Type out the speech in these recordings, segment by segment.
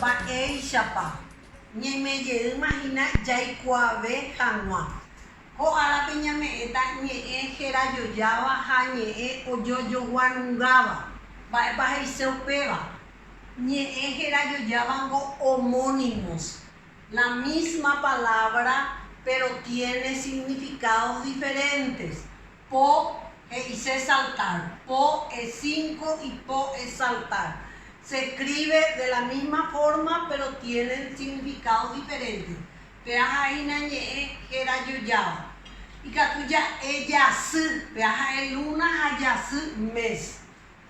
Mba'éichapa ñaimejeýma hína jaikuaave hag̃ua. Ko árape ñame'ẽta ñe'ẽ herajojáva ha ñe'ẽ ojojoguanungáva. Mba'épa he'ise upéva? Ñe'ẽ herajojávango homónimos, la misma palabra pero tiene significados diferentes. Po he'ise saltar, po es cinco y po es saltar. Se escribe de la misma forma pero tienen significados diferentes. Péa ha'ehína ñe'ẽ herajojáva. Ikatu ja'e jasy, péa ha'e luna ha jasy mes.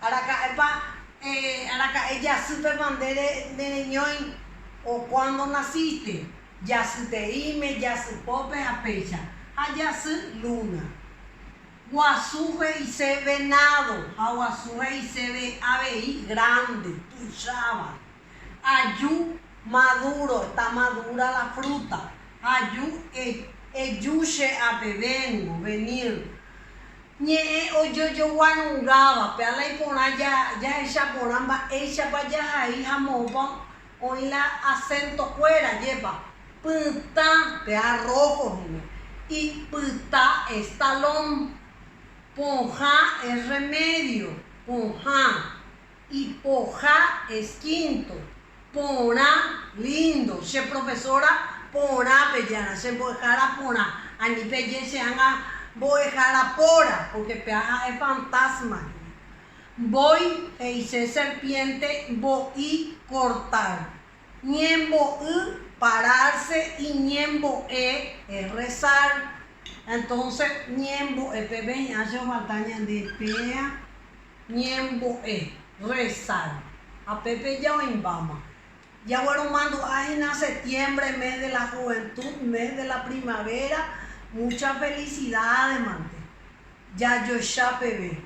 Araka'épa araka'e jasýpepa nde nereñói o cuándo naciste, jasyteĩme, jasypópe ha péicha. Ha jasy luna. Guasu he'ise venado ha guasu he'ise avei grande, tuicháva. Aju maduro, está madura la fruta. Aju eju che ápe, vengo, venir. Ñe'ẽ ojojoguarungáva, pe ala iporã jahecha porã mba'éichapa jahai ha moõpa oĩ la acento kuéra, jépa, pytã, pe arrojo hína, y pyta es talón, pohã es remedio, pohã, y poha es quinto, Porã, lindo, che profesora porã pejearã, che mbo'ehára porã, ani peje che ág̃a mbo'ehára póra, porque péa ha'e fantasma hína. Mbói he'ise serpiente mbo'i cortar. Ñembo'y, pararse y ñembo'e es rezar. Entonces, ñembo'e peve hi'ã che ofalta ñande péa. Ñembo'e, rezar. Ha pépe ja oĩmbáma. Jagueromandu'a hína septiembre, mes de la juventud, mes de la primavera, muchas felicidades mante. Jajoecha peve.